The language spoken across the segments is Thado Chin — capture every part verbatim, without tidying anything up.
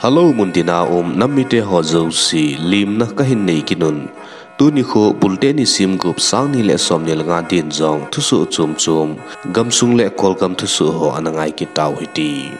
Hello, muntina um nam mite ho jouse, limna kahin nei kit un. Tuni kho bulte nisim gup, sang ni le som ni le nga din jong thusoh chom chom, gamsung le Kolgam thusoh ho ana ngai kit tau hite.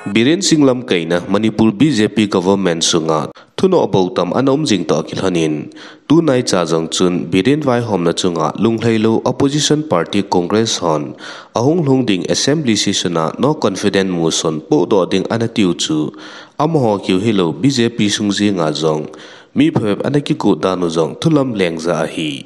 Biren Singh lamkaina Manipur B J P government sunga thunoh bou tam ana um jing toh kilhonin, tunaicha jong chun Biren vaihomna chunga lunglhailou opposition party Congress hon ahung lhung ding assembly session a no confidence motion pohdoh ding ana tiu chu, amaho kiu hilou B J P sung jenga jong mi phabep ana kigot dan u jong thulam leng ja ahi.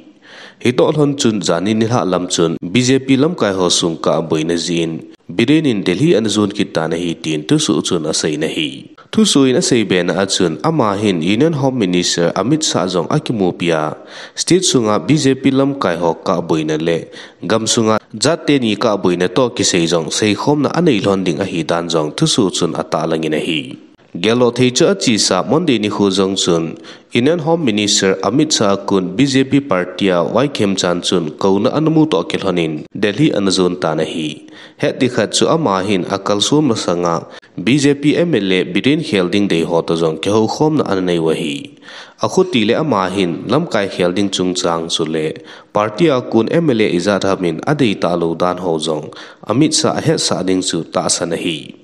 Hitoh lhon chun jani nilhah lam chun B J P lamkai ho sung kah boina jeh in Biren in Delhi ana jon kit tan ahi tin thusoh chun asei in ahi. Thusoh in asei bena a chun ama hin Union Home Minister Amit Shah jong akimupi a, state sunga B J P lamkai ho kah boina le gamsunga jat teni kah boina toh kisei jong seikhomna anei lhon ding ahi dan jong thusoh chun atahlang in ahi. Geldoh thei chu achesa Monday nikho jong chun Union Home Minister Amit Shah a kon B J P party a vaikhemchan chun kouna ana mu toh kilhonin Delhi ana jon tan ahi. Hetding khat chu ama hin akalson masanga B J P M L A Biren khel ding dei ho toh jong kihoukhomna ana nei u ahi. Akhuti le ama hin lamkai khel ding chungchang chule party a kon M L A ijat ham in adei talou dan ho jong Amit Shah ahetsah ding chu tahsan ahi.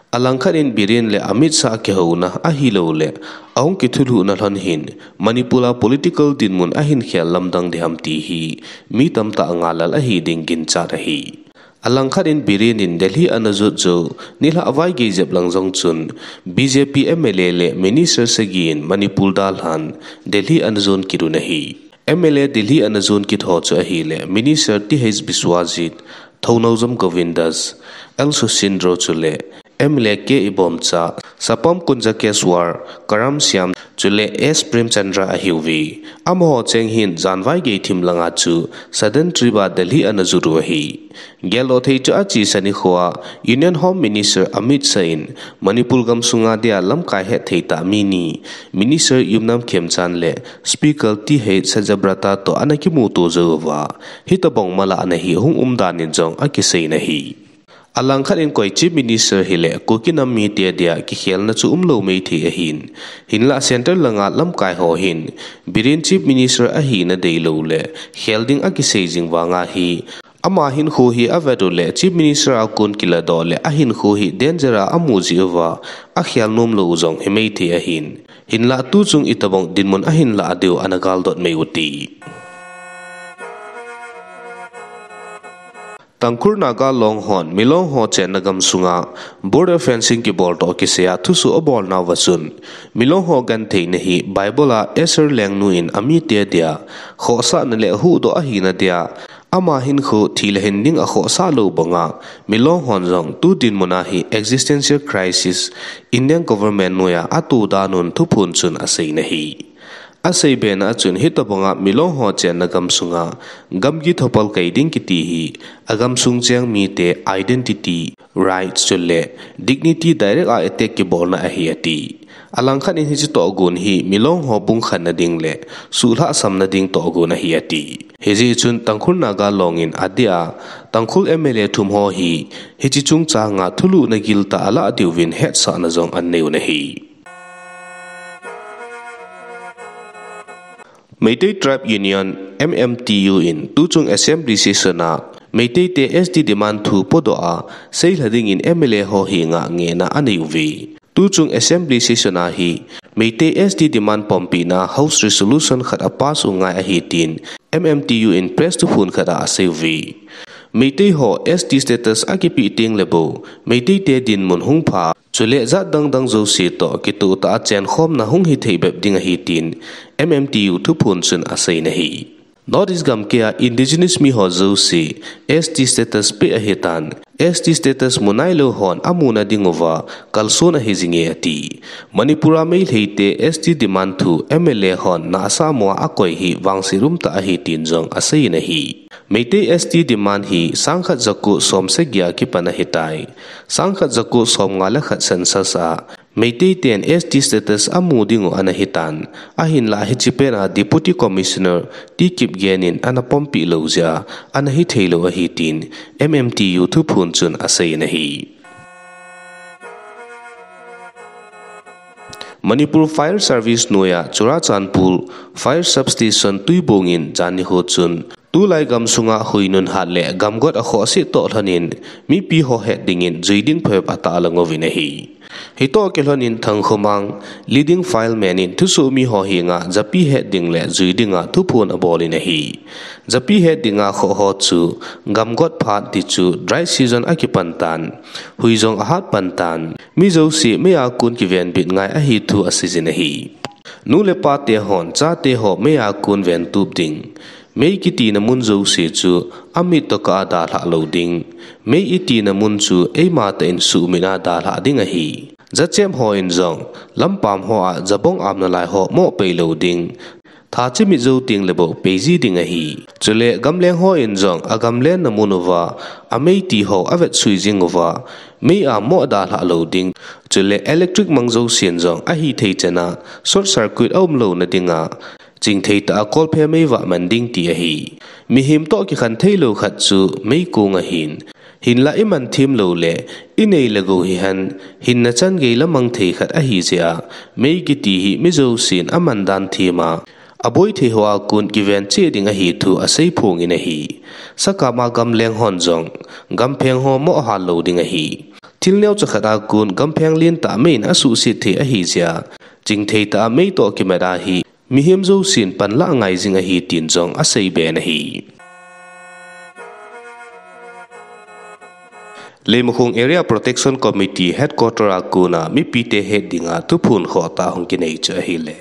Alangkhat in Biren le Amit Shah kihouna ahilouleh ahung kithulhuhna lhon hin Manipur a political dinmun ahin khel lamdang ding ham ti hi mi tamtah ngalal ahi ding ginchat ahi. Alangkhat in Biren in Delhi ana jot jou nilhah vaigei jep lang jong chun B J P M L A le minister sagi in Manipur dalhan Delhi ana jon kit un ahi. M L A Delhi ana jon kit ho chu ahile Minister T H Biswajit, Thounaojam Govindas, L Susindro chule M L A K Ibomcha, Sapam Kunjakeswar, Karam Shyam chule S Premchandra ahiuve. Amaho cheng hin jan vaigei thim langa chu sudden trip a Delhi ana jot u ahi. Geldoh thei chu achesa nikho a Union Home Minister Amit Shah in Manipur gamsunga dia lamkai hetthei tah mi ni, Minister Yumnam Khemchand le Speaker T H Satyabrata toh ana kimuto jou uva, hitobang malahna hi hung um dan in jong akisei in ahi. Alangkhat in koi Chief Minister hile Kuki nam mite dia kikhelna chu umlou maithei ahin, hinlah centre langa lamkai ho hin Biren Chief Minister ahina deilou le khel ding akisei jing vanga hi, ama hinkho hi avet u le Chief Minister a kon kiladoh le ahinkho hi danger a amu jeh uva akhel nomlou u jong himaithei ahin, hinlah tuchung itobang dinmun ahin lah diu ana galdot mai u hite. Tangkhul Naga Long hon Milong ho chenna gamsunga border fencing kibol toh kisaiya thusoh abolnauva chun, Milong ho gentheina hi Bible a Esther lengnu in amite dia khohsahna le huhdoh ahina dia, ama hinkho thi le hin ding akhohsah lou banga, Milong hon jong tu dinmuna hi existential crisis Indian government noiya ato dan un thuphon chun asei in ahi. Asei bena a chun hitobanga Milong ho chenna gamsunga gamgi thopal kai ding kiti hi agamsung cheng mite identity, rights chule dignity direct a attack kibolna ahi ati. Alangkhat in hiche tohgon hi Milong ho bungkhenna ding le suhlhahsamna ding tohgon ahi ati. Hijeh chun Tangkhul Naga Long in adia Tangkhul M L A thum ho hi hiche chungchanga thulhuhna giltah alah diuvin hetsahna jong anei un ahi. Meitei Tribe Union, M M T U in tuchung assembly session a Meitei te S T demand thu podoh a seilha dingin M L A ho henga ngehna anei uve. Tuchung assembly session a hi Meitei S T demand pompina House resolution khat apass u ngai ahi tin M M T U in press thuphon khat a asei uve. Meitei ho S T status akipeh teng le bou Meitei te dinmun hung pha, chule jat dangdang jouse toh kitoh tah a chenkhomna hung hithei bep ding ahi tin M M T U thuphon chun asei in ahi. North East gamkaiya indigenous mi ho jouse S T status peh ahitan, S T status mu nailou hon amuna dinguva kalson ahi jinge ati. Manipur a Meitei te S T demand thu M L A hon nahsah mo a akoi hi vangset umtah ahi tin jong asei in ahi. Meitei S T demand hi sangkhat jako somsagi a kipan ahitai. Sangkhat jako somnga le khat census a Meitei ten S T status amu ding u ana hitan, ahinlah hiche pen a Deputy Commissioner T Kipgen in ana pompi lou jeh a ana hithei lou ahi tin M M T U thuphon chun asei in ahi. Manipur Fire Service noiya Churachandpur Fire Substation tuibong in janhi ho chun tulai gamsunga huinun hat le gamgot akhoh sih toh lhonin mipi ho het dingin jui ding phep atahlang uvin ahi. Hitoh kilhonin Thangkhomang Leading Fireman in thusoh mi ho henga japi het ding le jui dinga thuphon abolin ahi. Japi het dinga khoh ho chu gamgot phat tichu dry season akipan tan, hui jong ahat pan tan, mi jouse mei a kon kivenbit ngai ahi thu aseijin ahi. Nu le pa te hon chate ho mei a kon ventup ding, mei kitina mun jouse chu amit toh kah a dalhah lou ding, mei itina mun chu eima tah in suhmit a dalhah ding ahi. Jachem ho in jong lampam ho a jabong amna lai ho moh pei lou ding, tha chimit jou teng le bou peiji ding ahi. Chule gamleng ho in jong agamlenna mun uva ameiti ho avetsui jing uva mei a moh dalhah lou ding, chule electric mang jousen jong ahithei chan a short circuit aum louna dinga chingthei tah a kolphe meivah man ding ti ahi. Mihem toh kikhen theilou khat chu meikong ahin, hinlah iman them lou le inei le gou hihen hinna chan gei la mang thei khat ahijeh a mei kiti hi mi jousen aman dan them a, aboi thei ho a kon kiven cheh ding ahi thu aseiphongin ahi. Sakam a gamleng hon jong gampheng ho moh hal lou ding ahi. Thil neocha khat a kon gampheng lentah mei in asuhset thei ahijeh a chingthei tah a mei toh kimat a hi mihem jousen panlah ngai jing ahi tin jong aseiben ahi. Leimakhong Area Protection Committee Headquarter a kona mipite het dinga thuphon khohtah hung kinei chu ahile,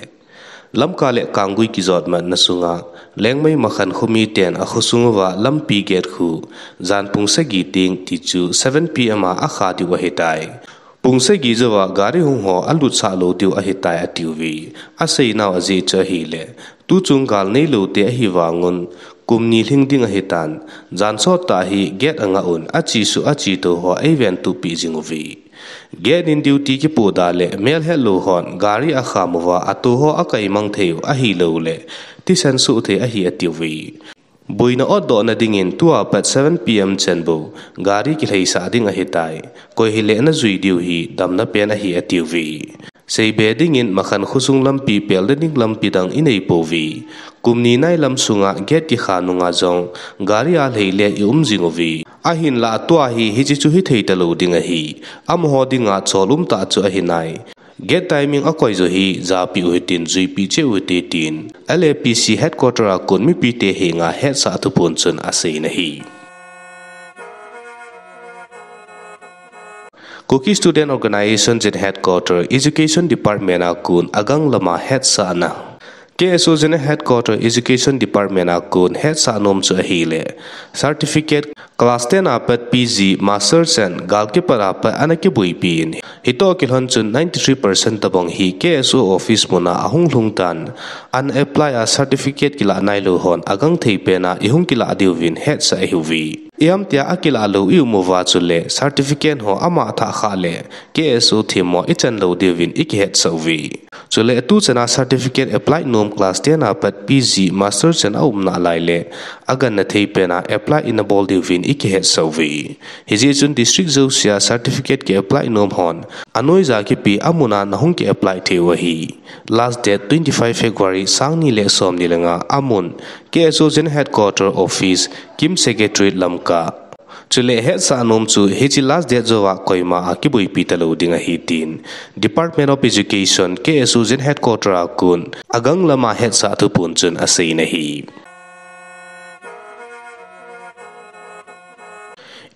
Lamka le Kanggui kijotmatna sunga Lengmei Makhan khomiten akhosung uva lampi gate khu jan pung sagi teng tichu seven P M a akha diu ahitai. Pung sagi jouva gari hung ho alutsah lou diu ahitai atiuve. Aseinau ajeh chu ahile, tuchung gal neiloute ahi vangun kum ni lhing ding ahitan, jan sottah hi gate angah un achesuh achetou ho eiventuppi jing uve. Gate in duty kipohda le melhetlou hon gari akham uva atou ho akaimang theiu ahiloule thisan soh thei ahi atiuve. Boina otdohna dingin tua pat seven P M chan bou gari kilheisah ding ahitai. Koi hile najui diu hi damna pen ahi atiuve. Seibe dingin Makhan khosung lampi pelda ding lampi dang inei pouve. Kum ni nailam sunga gate kikha nunga jong gari alhei le ium jing uve. Ahinlah tua hi hiche chu hithei talou ding ahi. Amaho dinga chol umtah chu ahinai. Gate timing akoi jo hi japeh u hitin juipeh cheh u hite tin L A P C headquarter a kon mipite henga hetsah thuphon chun aseiyin ahi. Kuki Student Organisation General Headquarter Education Department a kon agang lama hetsahna. K S O General Headquarter Education Department a kon hetsah nom chu ahile, certificate class ten a pat P G, Master chan gal kipat a pat ana kiboipi in, hitoh kilhon chun ninety three percent tobang hi K S O office muna ahung lhung tan, ana apply a certificate kilah nailou hon agangthei pena ihung kilah diuvin hetsah ihiuve. Ihamtia akilah lou ium uva chule certificate ho ama thah khah le K S O themmo ichan lou diuvin ikihetsah uve. Chule tuchana certificate apply nom class ten a pat P G, Master chan aum nalai le agangthei pena apply ina bol diuvin ikihetsah uve. Hijeh chun district jousea certificate ki apply nom hon anoija kipe amuna nahung ki apply theiu ahi. Last date twenty five February sangni le somni le nga, amun K S O General Headquarter Office, Kim Secretariat, Lamka. Chule hetsah nom chu hiche last date jouva koima akiboipi talou ding ahi tin Department of Education, K S O General Headquarter a kon agang lama hetsah thuphon chun aseiyin ahi.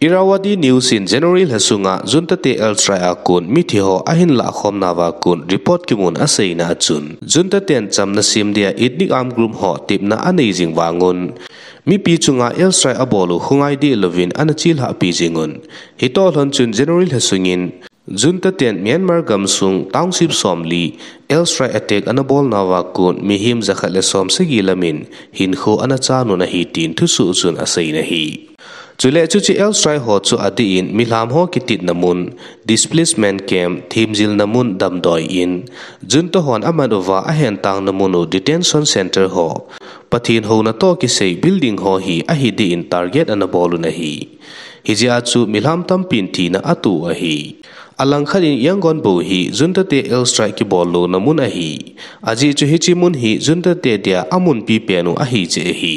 Irrawaddy News in January lha sunga junta te airstrike a kon mithi ho ahin lahkhom nauva kon report kimun aseina a chun, junta ten chamna sem dia ethnic armed group ho tepna anei jing vangun, mipi chunga airstrike abol u khongai deh louvin ana chelhahpi jingun. Hitoh lhon chun January lha sungin junta ten Myanmar gamsung township somli airstrike attack ana bol nauva kon mihem jakhat le somsagi lamin hinkho ana chanun ahi tin thusoh chun aseiyin ahi. Chule chuche airstrike ho chu adih in milham ho kititna mun, displacement camp, themjilna mun damdoi in, junta hon aman uva ahentangna mun u detention center ho, Pathen houna toh kisei building ho hi ahidih in target ana bol un ahi. Hijeh a chu milham tampin thina ato ahi. Alangkhat in Yangon bou hi junta te airstrike kibol louna mun ahi. Ajeh chu hiche mun hi junta te dia amun pipen u ahi jeh ahi.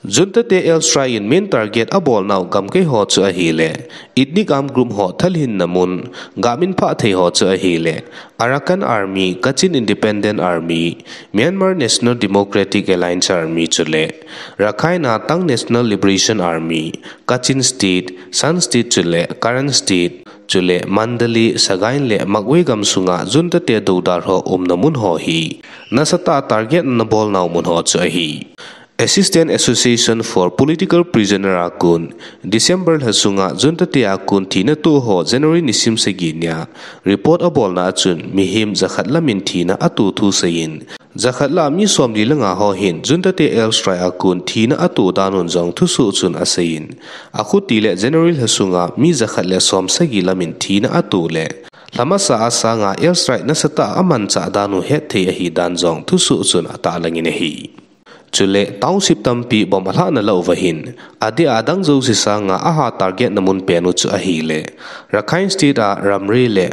Junta te airstrike in main target abolnau gamkai ho chu ahile, ethnic armed group ho thalhinna mun, gamin phah thei ho chu ahile, Arakan Army, Kachin Independent Army, Myanmar National Democratic Alliance Army chule, Rakhine a Ta'ang National Liberation Army, Kachin State, Shan State chule, Karen State chule, Mandalay, Sagaing le Magway gamsunga junta te doudal ho umna mun ho hi, nasatah target ana bolnau mun ho chu ahi. Assistance Association for Political Prisoner a kon, December lha sunga junta te a kon thina to ho January nisim sagi nia report abolna achun mihem jakhat lamin thina ato thu seiyin, jakhat lah a mi somli le nga ho hin junta te airstrike a kon thina ato dan un jong thusoh chun aseiyin, akhuti le January lha sunga mi jakhat le somsagi lamin thina ato le, lha masa a sanga airstrike nasatah a amanchah dan u hetthei ahi dan jong thusoh chun atahlangin ahi. Chule, township tampi bomb alhahna lah uva hin, adeh a adang jouse sanga aha target na mun pen u chu ahile, Rakhine State a Ramree le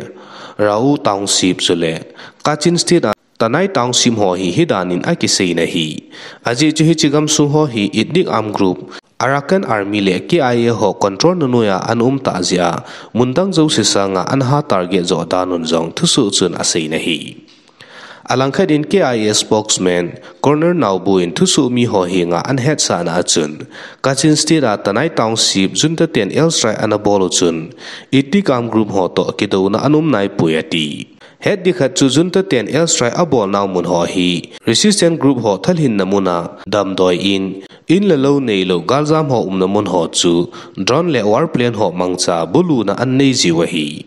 Rawu Township chule, Kachin State a Tanai Township ho hi hidan in akisei in ahi. Ajeh chu hiche gamsung ho hi ethnic armed group, Arakan Army le K I A ho control na noiya ana um tah jeh a, mun dang jouse sanga ana ha target joh dan un jong thusoh chun asei in ahi. Alangkhat in K I A spokesman Colonel Naobu in thusoh mi ho henga ana hetsahna achun, Kachin State a Tanai Township junta ten airstrike ana bol u chun, ethnic armed group ho toh kidouna ana um naipoi ati. Hetding khat chu junta ten airstrike abolnau mun ho hi, resistance group ho thalhinna muna damdoi in, in le lou neilou galjam ho umna mun ho chu, drone le warplane ho mangcha buluna ana nei jiu ahi.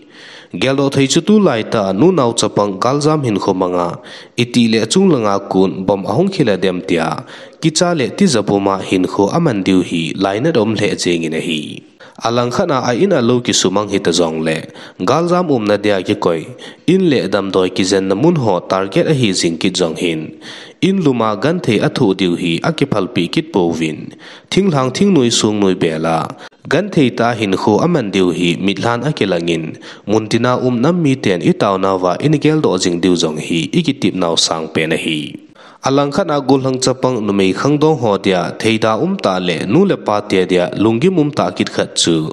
Geldoh thei chu tulaitah a nunao chapang galjam hinkho manga, itih le achung langa kon bomb ahung khel a dem tia, kicha le tija puma hinkho aman diu hi lainat aum lheh jengin ahi. Alangkhat a a in a lou kisumang hita jongle, galjam umna dia kikoi, in le damdoi kijenna mun ho target ahi jing kit jong hin, in luma genthei athoh diu hi akiphalpeh kit pouvin, thinglhang thingnoi songnoi bel a, genthei tah a hinkho aman diu hi mitlhan akilangin, muntina um nam miten i taonauva i geldoh jing diu jong hi i kitepnau sangpen ahi. Alangkhat a gollhang chapang numei khangdong ho dia theida umtah le nu le pate dia lunggim umtah kit khat chu,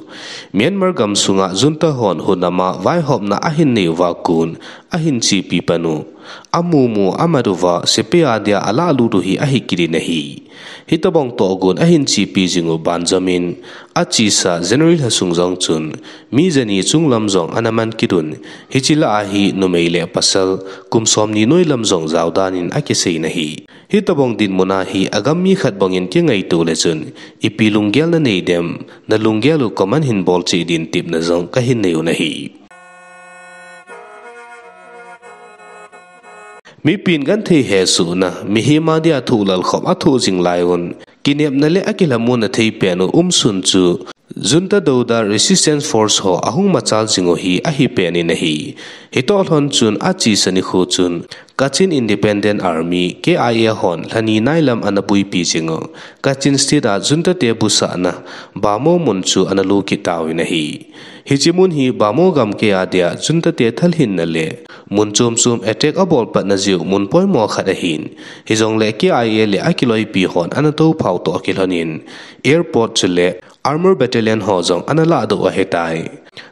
Myanmar gamsunga junta hon hunam a vaihopna ahin nei uva kon ahin chepi pan u, amumu amat uva sepai a dia alahlut u hi ahi kit in ahi. Hitobang tohgon ahin chepi jing u banjomin, achesa January lhasung jong chun, mi jani chunglam jong ana man kit un, hiche lah a hi numei le pasal kum somni noilam jong jaodan in akisei in ahi. Hitobang dinmun a hi agam mi khat bangin kingaito le chun, ipi lunggel nanei dem, nalunggel u comment hin bol cheh din tepna jong kahin nei u ahi. Mipin genthei hesohna, mihem a dia thohlal khop athoh jing lai un, kinepna le akilhamonna theipen u umsun chu, junta doudal resistance force ho ahung machal jing u hi ahipen in ahi. Hitoh lhon chun achesa nikho chun, Kachin Independent Army, K I A hon lhani nailam ana buipi jing u, Kachin State a junta te busahna, Bhamo mun chu ana lo kit tauvin ahi. Hiche mun hi Bhamo gamkai a dia junta te thalhinna le mun chom chom attack abol patna jeh u mun poimo khat ahin. Hijongle K I A le akiloipi hon ana touphao toh kilhonin airport chule armor battalion ho jong ana lahdoh ahitai.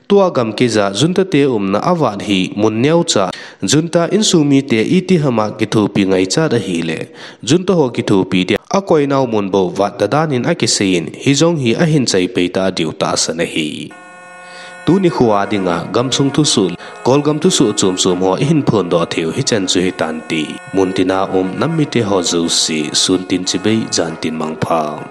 Tua gamkai a junta te umna avat hi mun neocha, junta insung mite itiham a kithopi ngaichat ahile, junta ho kithopi dia akoinau mun bou vat dadan in akiseiyin, hijong hi ahin chaipai ta diu tahsan ahi. Tuni khoa dinga gamsung thusoh, Kolgam thusoh chom chom ho ihin phondoh theiu hichan chu hitante. Muntina um nam mite ho jouse, suntin chibai, jantin mangpha.